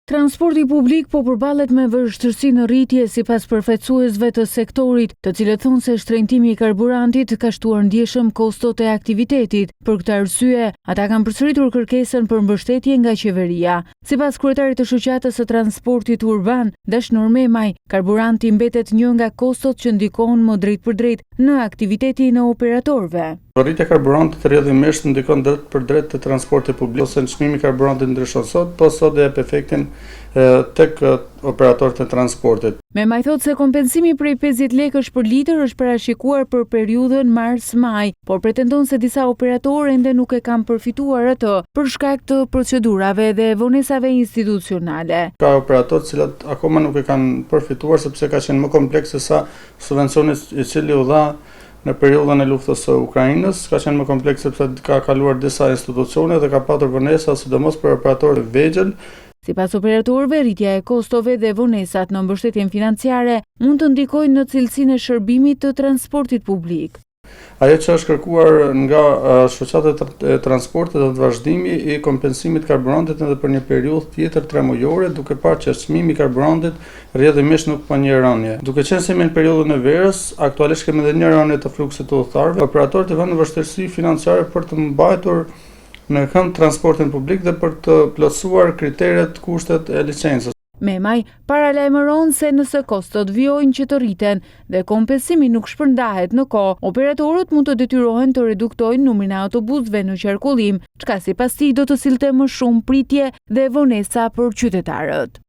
Transporti publik po përballet me vështirësi në rritje sipas përfaqësuesve të sektorit, të cilët thonë se shtrenjtimi i karburantit ka shtuar ndjeshëm kostot e aktivitetit. Për këtë arsye, ata kanë përsëritur kërkesën për mbështetje nga qeveria. Sipas kryetarit të Shoqatës së Transportit Urban, Dashnor Memaj, karburanti mbetet një nga kostot që ndikon më drejtpërdrejt në aktivitetin e operatorëve. Rritja e karburantit rrjedhimisht ndikon drejtpërdrejt te transporti publik ose çmimi i karburantit ndryshon sot, po sot e jep efektin tek operatorët e transportit. Memaj thotë se kompensimi prej 50 lekësh për litër është parashikuar për periudhën mars-maj, por pretendon se disa operatorë ende nuk e kanë përfituar atë për shkak të procedurave dhe vonesave institucionale. Ka operatorë të cilët akoma nuk e kanë përfituar sepse ka qenë më kompleks se sa subvencioni i cili u dha në periudhën e luftës së Ukrainës, ka qenë më kompleks sepse ka kaluar disa institucione dhe ka patur vonesa sidomos për operatorët e vegjël. Sipas operatorëve, rritja e kostove dhe vonesat në mbështetjen financiare mund të ndikojnë në cilësinë e shërbimit të transportit publik. Ajo që është kërkuar nga shoqata e transportit është vazhdimi i kompensimit të karburantit edhe për një periudhë tjetër tremujore, duke parë që çmimi i karburantit rrjedhimisht nuk po njeh rënie. Duke qenë se jemi në periudhën e verës, aktualisht kemi edhe një rënie të fluksit të udhëtarëve, operatorët i vënë në vështirësi financiare për të mbajtur në këmbë transportin publik dhe për të plotësuar kriteret, kushtet e licencës. Memaj paralajmëron se nëse kostot vijojnë që të rriten dhe kompensimi nuk shpërndahet në kohë, operatorët mund të detyrohen të reduktojnë numrin e autobusëve në qarkullim, çka sipas tij do të sillte më shumë pritje dhe vonesa për qytetarët.